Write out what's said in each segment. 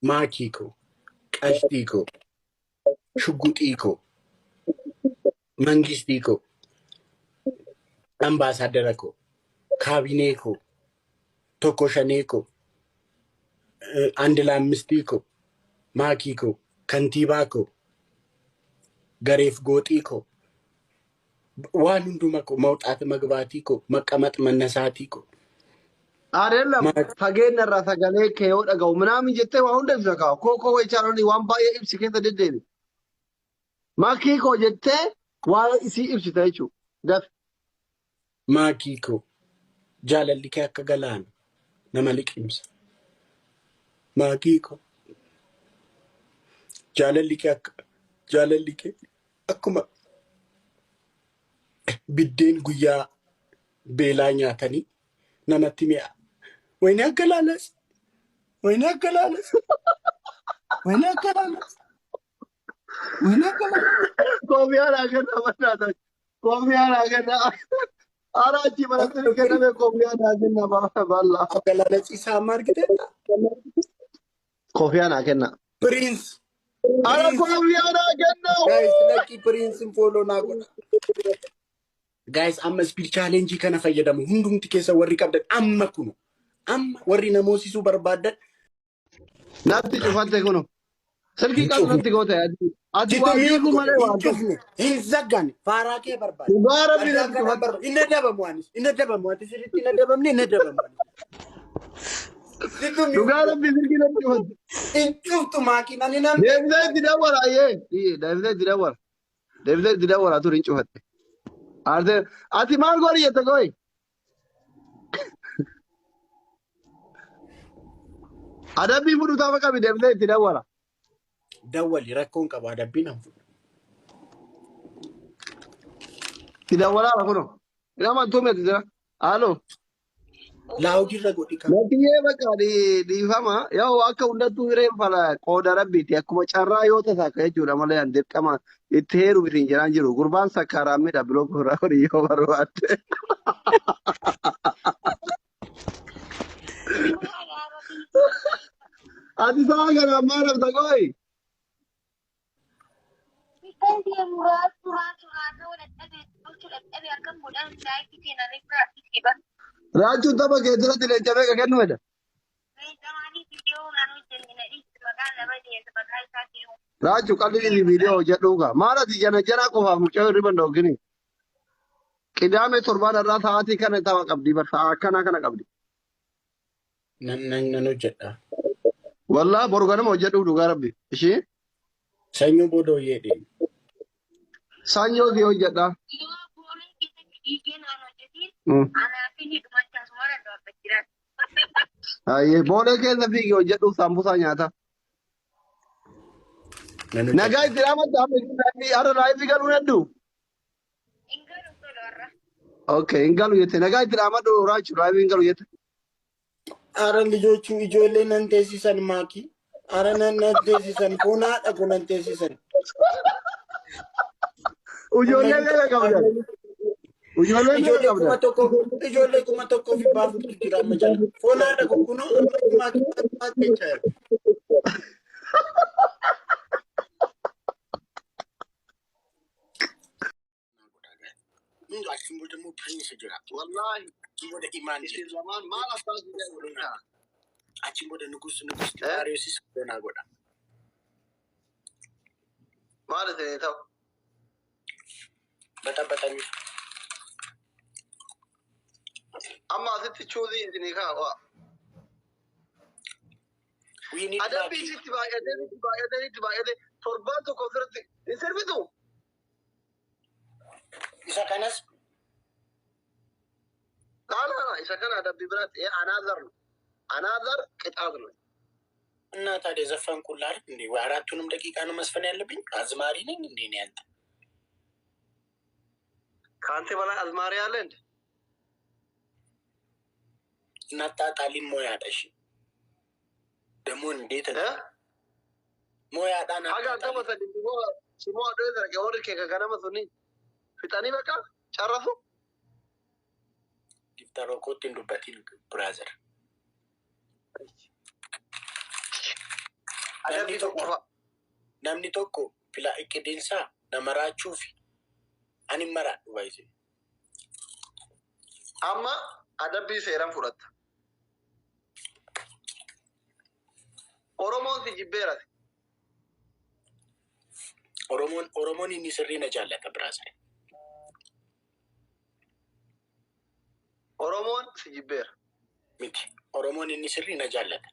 Maakii koo, qashtii koo, shugguxii koo, mangistii koo, ambaasaadara koo, kaabinee koo, tokko shanee koo, አንድ ለአምስtii koo, maakii koo, kantiibaa koo, gareef gooxii koo, waan hunduma koo, መውጣት መግባtii koo, መቀመጥ መነሳtii koo. Adeellam fageenya irraa sagalee kee yoo dhaga'u minaamin jettee waa hunda ibsa kaa. Koo koo jechaadhaan waan baay'ee ibsi keessa deddeebi. Makii koo jettee waa isii ibsita jechuudha. Dafi. Maakii koo, jaalalli kee akka galaana nama liqimsa. Maakii koo, jaalalli kee akka jaalalli kee akkuma biddeen guyyaa beelaa nyaatanii namatti mi'a. ወይኔ አገላለጽ፣ ወይኔ አገላለጽ፣ ወይኔ አገላለጽ፣ ወይኔ አገላለጽ። Koofiyaan haa kennaa mannaa Koofiyaan haa kennaa. Araachi manatti kenname koofiyaan haa kennaa bal'aa. አገላለጽ isaa argiteetta? Koofiyaan haa kennaa. Piriins Ara koofiyaan haa kennaa. Guys, lakkii piriinsin follow naa godha. Guys, amma speed challenge kana fayyadamu hundumti keessa warri qabdan amma kunu amma warri namoosisuu barbaadan. Natti cufatte kunu. Silkii qabu natti goote. Ati waa beeku malee hin waan tokko. Cufne, hin zaggan, faaraa kee barbaada. Dhugaa rabbi natti cufatte. Hin adabamu anis, hin adabamu, ati sirriitti hin adabamne, hin adabamu anis. Situ Dhugaa rabbi silkii natti cufatte. Hin cuftu maakiin ani nam. Deebisee itti dawwala ayyee. Deebisee itti dawwala. Deebisee itti dawwala ture hin cufatte. Ati maal godhi jette gooyi? Adabbii fudhu tafa qabi deebisee itti dawwala. Dawwali, rakkoon qabu, adabbiin han fudhu. Itti dawwalaara kuno. Hin amantuu miti jira. Haaloo. Loud irra godhi kan. Makiyyee bakka dhiifama. Yoo akka hundattuu hireen fala qooda rabbiiti. Akkuma carraa yoo tasaa akka jechuudha malee an dirqama itti heeru miti hin jiraan jiru. Gurbaan sakkaaraamidha block irraa godhi yoo barbaadde. Ati sa'a kana ammaa rafta gooyi. Rifeensi muraatu raatu raatoo dadhabe tolchuu dadhabe akkam godhan laayikii seenaa irraa itti bara. Raachuun tapha kee duratti leenca meeqa kennu fedha? Leenca maaliif viidiyoo naan hojjenne na dhiisi maqaan nama deemsa maqaa isaa kiyuu. Raachuu qalbii viidiyoo hojjedhuu kaa. Maal ati jana jana qofaaf mucaa hirriba hin dhoogini. Qidaame torbaan irraa sa'aatii kana tapha qabdi bar sa'a akkanaa kana qabdi. Nan nan nan hojjedha. Wallaa boru ganama hojjedhuu dhugaa rabbi. Ishii Sanyoo booda hoyyee deemu. Sanyoo si hojjedha. Yoo boolee keessatti dhiigee naan hojjetiin anaa fi ni dhumachaa sumara dhaabbachiraan. Hayyee boolee keessa fiigi hojjedhuu saambusaa nyaata. Nan Nagaa hojjedha. itti dhaamadda amma har'a live galuu hedduu. Hin galu tolu har'a. Okay, hin galu jette. Nagaa itti dhaamadhu raachuu live hin galu jette. Ara ልጆቹ ijoollee nan teessisan maakii. Ara nan nan teessisan foon haadha koo nan teessisan. Ijoollee meeqa qabdan? Ijoollee meeqa Ijoollee kuma qabdan? tokko, ijoollee 1400tu jira amma jala. Foon haadha koo kunoo amma maakii maakii jechaa jiru. Achiin booda immoo Prince jira. Wallaahi Achiin booda Imaan isin jira. lamaan maal abbaa guddaa Achiin booda Nugus Nugus Eh? Kibaariyoosis naa godha. Maal isinii ta'u? Baxabaxanii. Amma asitti chuuzii isinii kaa. We need Adabbii maakii. sitti baay'atee sitti baay'atee sitti baay'atee torbaan tokko ofirratti hin sirbitu. Isa kanas Laala isa kana adabbii biraatti another another ቅጣት ነው። እና ታዲያ ዘፈንኩልህ አይደል እንዴ? ወይ አራቱንም ደቂቃ ነው መስፈን ያለብኝ? አዝማሪ ነኝ እንዴ እኔ አንተ? ከአንተ በላይ አዝማሪ አለ እንዴ? እናጣጣሊን ሞያadha እሺ ደግሞ እንዴት እ? ሞያadhaan Haga akkama sadi simoo adoo sarge warri kee ganama suni fixanii baqa carrasu. Giftaroo kootti hin dubbatiin brother. Namni Adabbii tokko tokkoffaa. namni tokko filaa qideensaa nama raachuufi ani hin maraadhu baay'isee. Amma adabbii seeraan fudhatta. Oromoon si jibbeera. Oromoon inni sirrii na jaallata biraasare. Oromoon si jibbeera. Miti. Oromoon inni sirrii na jaallata.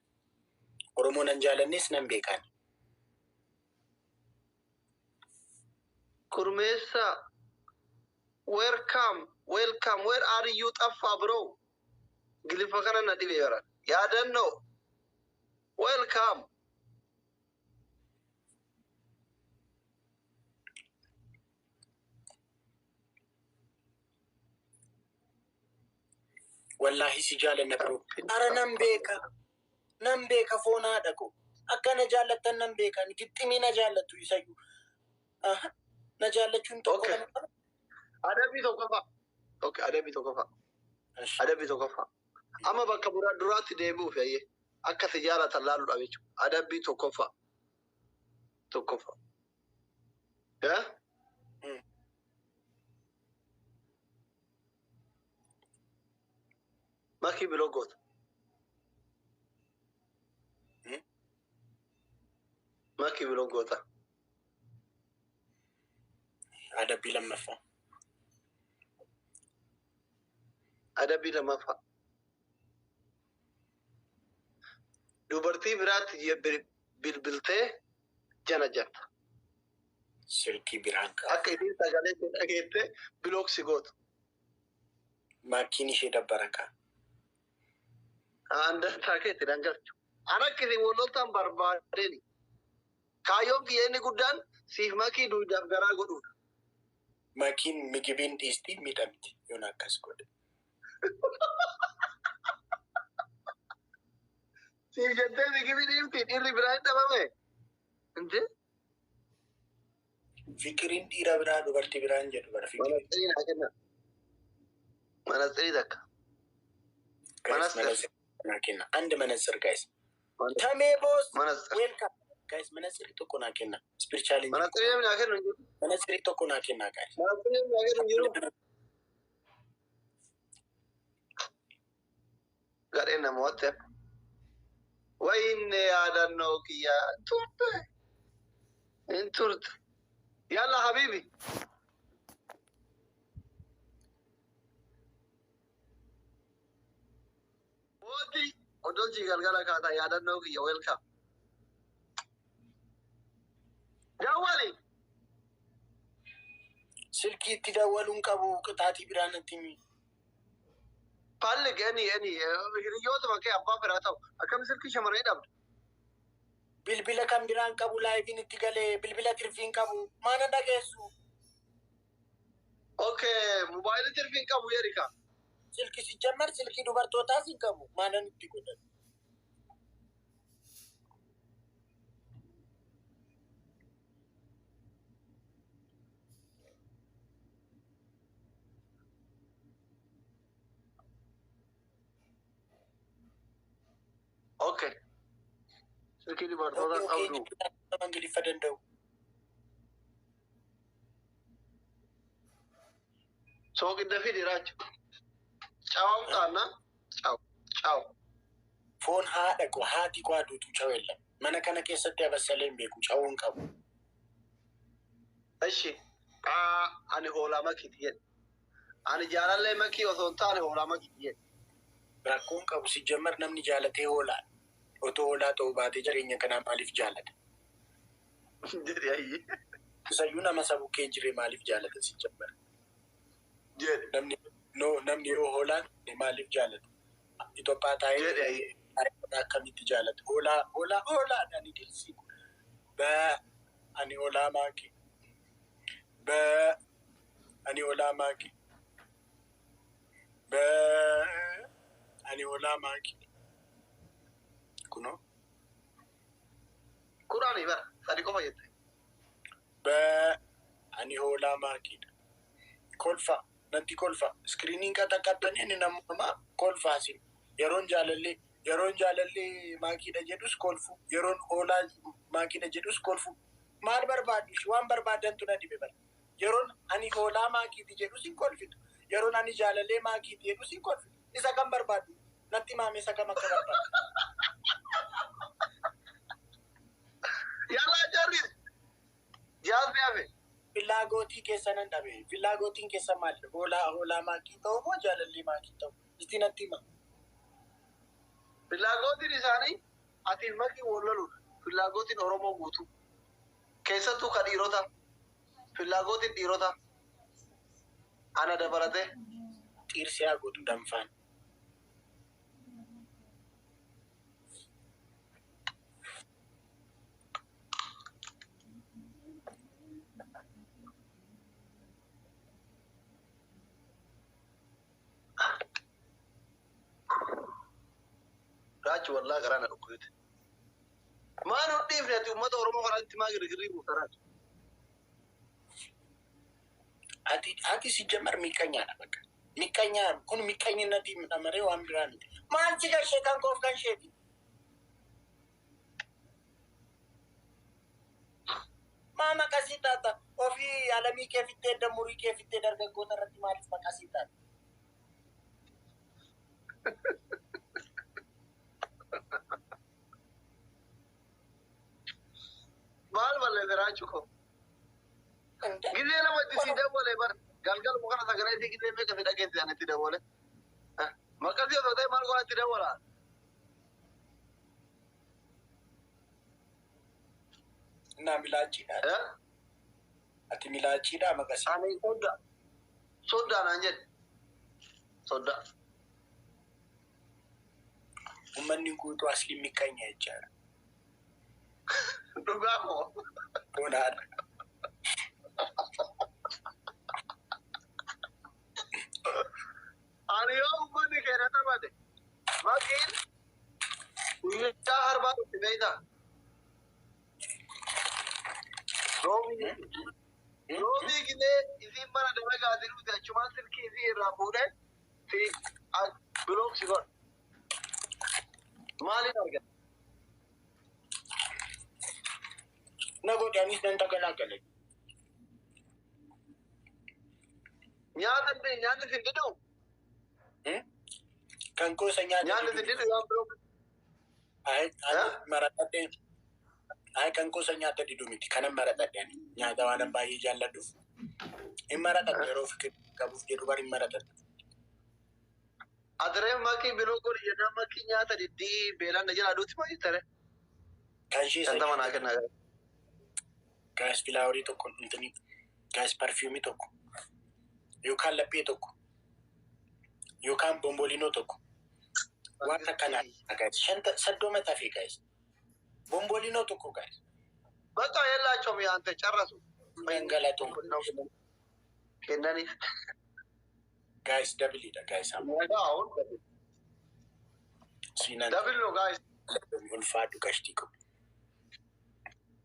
Oromoon nan jaallannes nan beekaan. Kurmeessa, welcome, welcome, where are you xaffaa bro? Gilifa kana na dhibee baran. Yaadannoo, welcome. Wallaahi si jaalanna bro. Ara nan beeka. Nan beeka foon haadha koo. Akka na jaallattan nan beeka. Gixximii na jaallattu isayyuu. Aha. Na jaallachuun tokko Okay. lama qaba. Adabbii tokkoffaa. Okay, adabbii tokkoffaa. Ashi. Adabbii tokkoffaa. Amma bakka duraatti deebi'uuf yayyee akka si jaalatan laaluudhaaf jechuudha. Adabbii tokkoffaa. Tokkoffaa. Eh? Mm. Makii biloo goota. Mm. Makii biloo goota. Adabbii lammaffaa. Adabbii lammaffaa. Dubartii biraatti bilbiltee jana jetta. Silkii biraan qaba. Akka isiin sagalee ishee dhageette bilooksi gootu. Maakiin ishee dabbara kaa. Andantaa keetti dhangalchu. An akka isin wal loltan barbaadeni. Kaayyoon kiyya inni guddaan siif makii duudaaf garaa godhuudha. Maakiin migibiin dhiistii miidhamti yoon akkas godhe. Siif jettee migibii dhiifti dhiirri biraa hin dhabame. Inte? Fikiriin dhiira biraa dubartii biraa hin jedhu bara fikiriin. Manaxirii naa kenna. Manaxirii takka. Guys, Manaxir. መነጽር naa kenna. አንድ መነጽር guys. ተሜ boss Manaxir. Welcome guys. መነጽር tokko naa kenna. Spiritual Manaxirii namni naa kennu hin jiru. መነጽር tokko naa kenna guys. Manaxirii namni naa kennu hin jiru. Gadheen nama watte. Wayinne yaadannoo kiyya hin turte. Hin turte. Yalla habibi. Mootii odolchii galgala kaataa yaadannoo kiyya welcome. Jawwali. Silkii itti dawwaluun qabu qixaatii biraa natti himi. Falli eni eni hiriyootuma kee abbaa biraa ta'u akkam silkii shamarree dhabdu. Bilbila kan biraan qabu laayifiin itti galee bilbila tirfiin qabu maana dhageessu. Okay, mobaayilii tirfiin qabu jedhi ka. Silkii sijjammar silkii dubartootaas hin qabu maanan itti godhan. Okay. Silkii dubartootaa qabdu. Nama Ingiliffa danda'u. Sooqidda fidi raachu. Caawam taana. Caaw. Caaw. Foon haadha koo haati koo aduutu cawu የለም. Mana kana keessatti abassalee hin beeku cawuu hin qabu. Ishi. Ani hoolaa makiiti jedhe. Ani jaalallee makii osoo hin taane hoolaa makiiti jedhe. Rakkoon qabu sijjammar namni jaalatee hoolaa. Otoo hoolaa ta'uu baatee jireenya kanaa maaliif jaalata? Jedhi ayyi. Isayyuu nama sabukkee hin jirre maaliif jaalata sijjammar? Jedhi. Namni no namni yoo hoolaan maaliif jaalata? Itoophiyaa taa'ee Jedhi ayyi. akkamitti jaalata? Hoolaa hoolaa hoolaa ani dilsi baa ani hoolaa maaki baa ani hoolaa maaki baa ani hoolaa maaki kunoo Kuraanii bara sadi qofa jette. Baa ani hoolaa maakiidha. Kolfa natti kolfa iskiriiniin qaxaqaxxanii inni namummaa kolfaasin yeroon jaalallee Yeroon jaalallee maakiidha jedhus kolfu. Yeroon hoolaa maakiidha jedhus kolfu. Maal barbaaddu ishee waan barbaadantu na dhibe bara. Yeroon ani hoolaa maakiiti jedhus hin kolfitu. Yeroon ani jaalallee maakiiti jedhus hin kolfitu. Isa kam barbaaddu? Natti maame isa kam akka barbaaddu? Yallaa jarri. Jaazmi hafe. Fillaagootii keessa nan dhabe. Fillaagootiin keessa maal? Hoolaa maakii ta'u moo jaalallee maakii ta'u? Isti natti hima. Fillaagootiin isaanii ati makii wal loludha. Fillaagootiin Oromoo guutuu. Keessattuu ka dhiirota. Fillaagootiin dhiirota. Ana dabalatee. Xiirsi haa godhu danfaan. Raachi wallaa garaa na dhukkubite. Maan hodhiifne ati uummata Oromoo karaatti maa girgirrii buuta raachi? Ati ሲጀመር ሚቀኛ ነህ። በቃ ሚቀኛ kun miqqanyinati malee waan biraa miti. Maal si gashee kan koof kan isheeti? Maa maqasii taata? Ofii alamii kee fittee dammurii kee fittee dargaggoota irratti maaliif maqasii taata? Maal balleesse raachi koo? Gizee lama itti si dawwale bar galgal mukana sagalee isii gizee meeqa si dhageesse ani itti dawwale. Maqasii osoo ta'e maal godha itti dawwala? Naa milaachiidha. Ati milaachiidha maqasii. Ani sodda. Soddaa naan jedhe. Soddaa. Uummanni guutuu asli miqqanya jechaadha. Dhugaa moo? Bonaadha. Ani yoo uummanni keenya taphate maqiin guyyaa harbaa dhutti beektaa? Roobii gisee isiin mana dalagaatii dhufte achumaan silkii isii irraa fuudhee si block si godha. Maaliin argata? Na godhe anis nan tagalaagale. Nyaata nyaanni sin diduu? Kan koo isa nyaata Nyaanni sin diduu yoo block. Ay, maratadhee. Ay, kan koo isa nyaata diduu miti. Kanan maratadhe ani. Nyaata waanan baay'ee jaalladhuuf. Hin maratadhu yeroo fikir qabuuf jedhu bar hin maratadhu. Adiree makii block godhi jennaan makii nyaata diddii beelaan na jalaa duuti maal jettare? Kan ishee isa 50 naa kennaa gara. Gaas filaaworii tokko intini gaas parfiyuumii tokko yookaan laphee tokko yookaan bombolinoo tokko waan akkanaa guys shanta soddoma tafe guys bombolinoo tokko guys በቃ የላቸውም ያንተ ጨረሱ። Galatoon Kennanii. Guys doubleiidha guys amma አሁን siinan double ነው guys. Ulfaadhu qashtii qabu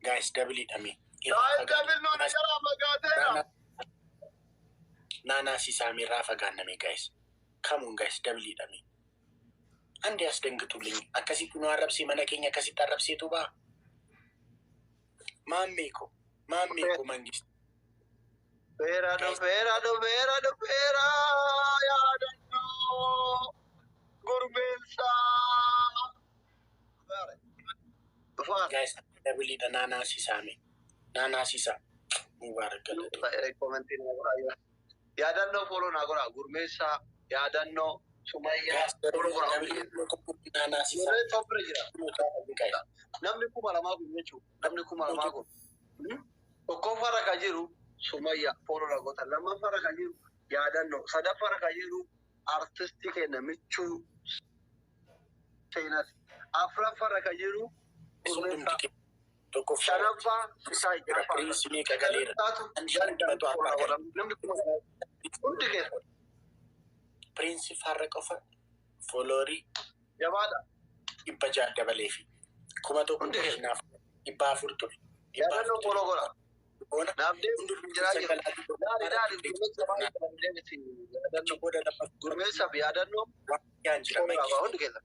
guys doubleiidha mee. Guys double ነው ነገር አመጋቴ ነው። ናና ሲሳሜ irraa fagaanname guys come on guys doubleiidha mee አንድ ያስደንግጡልኝ. Akkasitti nu arrabsee mana keenya akkasitti arrabseetu ba'a. Maammee ko maammee ko mangist. Dhufeera dhufeera dhufeera dhufeera yaadannoo gurmeessaa. Dhufaa. Guys doubleiidha naanaa sisaame naanaa sisaa mubaarak galatu. Commentii naa godhaa. Yaadannoo follow naa godhaa gurmeessaa yaadannoo sumayyaa follow godhaa. Naanaa sisaa. Gurmeessaa bira jira. Guys Namni 2000 kun jechuudha. Namni 2000 kun. Tokkoffaarra kan jiru Sumayyaa follow naa godha. Lammaffaarra kan jiru yaadannoo. Sadaffaarra kan jiru artistii keenya michuu seenas. Afuraffaarra kan jiru gurmeessaa. Tokkoffaa. Shanaffaa Sisaay ja'affaa. Piriinsi meeqa galeera? Namni 2000 hundi keessa. Piriinsi farra qofa followerii Jabaadha. 600 dabalee fi 1000 Hundi keessa. kanaaf 400 ture. Dhibba Yaadannoo afur follow ture. godha. Boona Naaf deemu hundumtuu jiraa jira. sagalaatu Daari daari gurmeessa baay'ee deemsi yaadannoo. booda lafa Gurmeessaaf yaadannoo waan jira follow mangist. hundi keessa.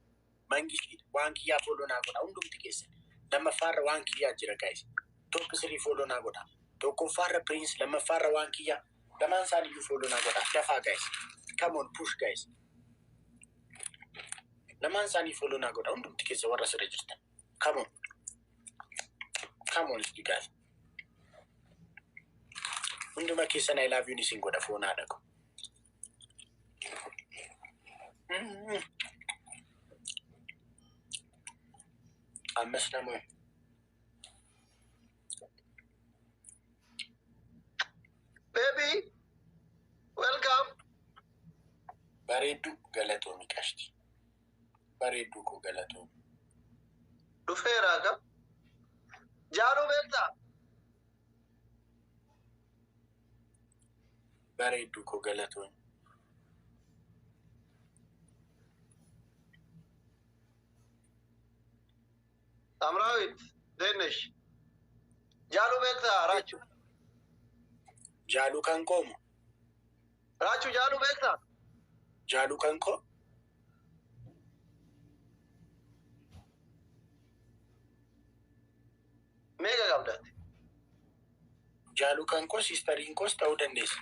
Mangishiidha. Waan kiyyaa follow naa godha. Hundumti keessan. Lammaffaarra waan kiyyaa jira guys. Top 3 follow naa godha. Tokkoffaarra Prince, lammaffaarra waan kiyyaa. Lamaan isaaniiyyuu follow naa godha. Dafaa guys. Come on, push guys. Lamaan isaanii follow naa godha. Hundumti keessa warra sirra jirtan. Come on. Come on, guys. Hunduma keessan I love you isin godha foon haadha ko. Ammas namoo. Baby, welcome. Bareedduu galatoomi qashti. Bareedduu koo galatoomi. Dhufeera kam? Jaaluu beektaa? Bareedduu koo galatoomi. Samraawit, Deenesh. Jaaluu beektaa Raachuu? Jaaluu kan koomu? Raachuu jaaluu beektaa? Jaaluu kan koo? Meeqa qabdaati? Jaaluu kan koo sisteriin koos ta'uu dandeessa.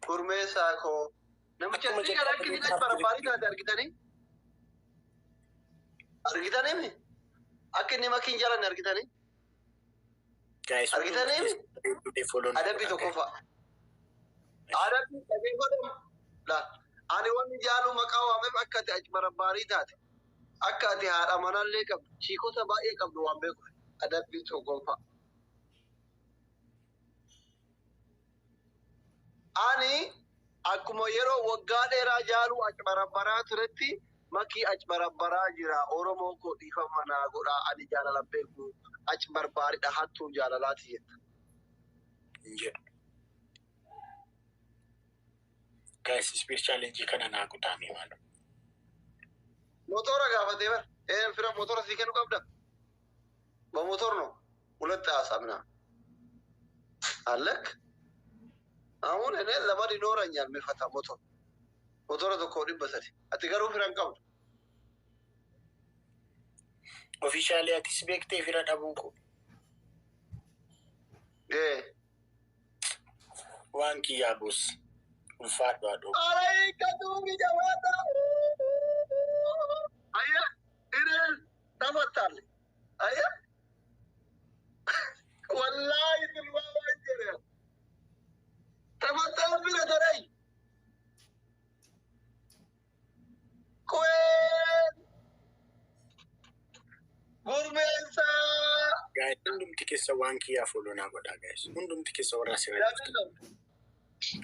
Gurmeessaa koo. Namicha Akkuma inni kan akka inni jalqabanii barbaarii taate argitanii? Argitanii mi? Akka inni makiin jalanne argitanii? Guys, Argitanii mi? follow naa Adabbii godha tokko guys. fa'a. Adabbii dhageeffatamu. Laal. Ani wanni jaaluu maqaa waameef akka ati achi barbaarii taate. Akka ati haadha manallee qabdu. Chiikota baay'ee qabdu waan beekuuf. Adabbii tokko fa'a. Ani akkuma yeroo waggaa dheeraa jaaluu achi barabbaraa turetti makii achi barabbaraa jira. Oromoo koo dhiifama naa godhaa ani jaalala beeku achi barbaaridha hattuun jaalalaati jetta. Hin jedhu. Guys, speed challenge kana naa kutaamee maalo. Motora gaafatee bara. Ee fira motora sii kennu qabda. በሞቶር ነው ሁለት አሳ ምናምን አለክ። አሁን እኔ ዘመድ ይኖረኛል የሚፈታ ሞቶር motora tokko 300 ati garuu firan qabdu. Officially atis beektee fira dhabuu koo. Ee. Waan kiyyaa boos. Ulfaadhu haadhoo. Ara hiikkatuuni jabaata. Ayya ireen taphattaalle. Ayya wallaahi tilmaama hin jedhe. Taphattaan bira taray. Kuween gurmeessaa. Guys, hundumti keessa waan kiyyaa follow naa godhaa guys. Hundumti keessa warra asirra jirtan.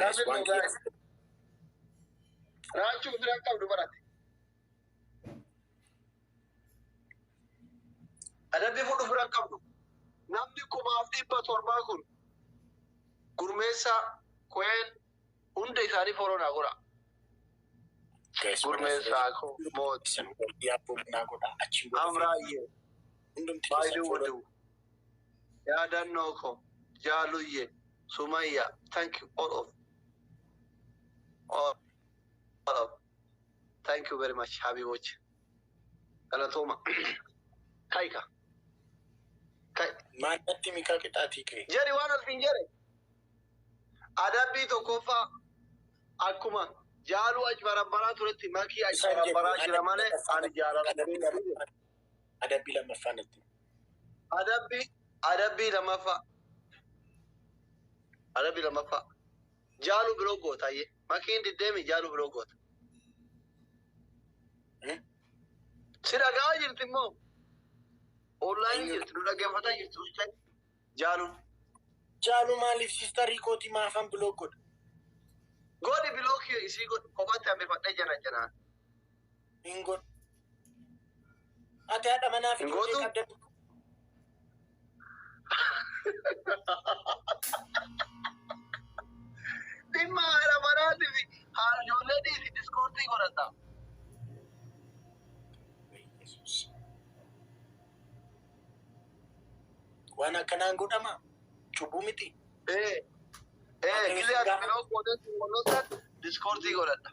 Guys, Double waan no kiyyaa guys. Raachuu firan qabdu barate. Adabbii fudhu firan qabdu. Namni 7,700 kun gurmeessaa kuween hunda isaanii follow naa godha. Guys, warra asirra Gurmeessaa koo mooti. jirtan waan kiyyaa follow naa godhaa. Achiin booda Amraayyee. hundumti keessan Baay'ee follow. waduu. Yaadannoo koo. Jaaluyye. Sumayya. Thank you all of. All of. Thank you very much Habiboch. Galatooma. Kaika. Kai. Maallatti mikaa qixaatii ka'e. Jeri waan alfiin jere. Adabbii tokkoffaa akkuma jaaluu achi barabbaraa turetti makii achi Isaan jedhu barabbaraa jira adabbii malee lammaffaa ani jaalala adabbii beeku. lammaffaa adabbii lammaffaa natti. Adabbii lammaffaa. Adabbii lammaffaa. Jaaluu biroo goota ayyee. Makiin diddeemi jaaluu biroo goota. Si dhagaa jirti immoo. Online Eenyu? jirti nu dhaggeeffataa jirti. Jaaluun. Jaalu maaliif sisterii kooti maafan block godha? Godhi block isii godhi kophaatti hambifadhee jana janaan. Hin godhu. Ati haadha manaa fi Hin ijoollee gootu? qabda. Dhimma haadha manaatii fi haadha ijoollee dhiisi diskoortii godhata. Yesuus. Waan Waan akkanaan godhama. Cubbuu miti. Ee ee gisee ati block gootee wallotan Discordii godhadha.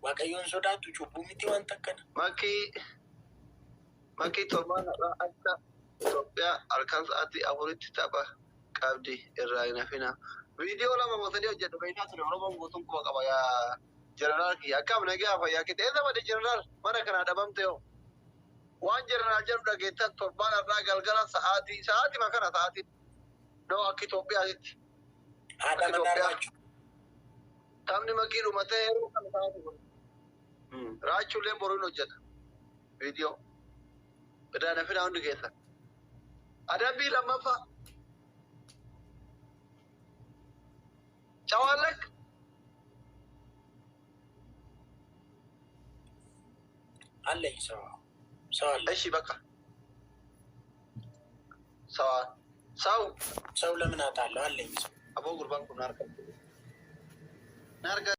Waaqayyoon sodaattu cubbuu miti wanta akkana. Makii makii torbaan har'aa akka Itoophiyaa halkan sa'aatii 4tti tapha qabdi irraa hin hafina. Viidiyoo lama moo sadii hojjedhu beektaa ture. Oromoon guutuun quba qaba yaa jeneraal kiyya. Akkam nagaa fayyaa kee eessa bade jeneraal? Mana kanaa dhabamte hoo? Waan jeneraal jedhu dhageettan torbaan har'aa galgala sa'aatii sa'aatii kana sa'aatii no akka Itoophiyaatitti. Haadha Akka manaa Itoophiyaa. Raachuu. Taphni makii dhumatee yeroo kana sa'aatii kun. Raachuulleen boruun hojjeta. Viidiyoo. Irraa hin hafina hundi keessan. Adabbii lammaffaa. Cawaallak. አለኝ ሰው ሰው አለ። እሺ በቃ ሰዋ ሰው ሰው ለምን አጣለሁ? አለኝ ሰው። Aboo gurbaan kun narka narka.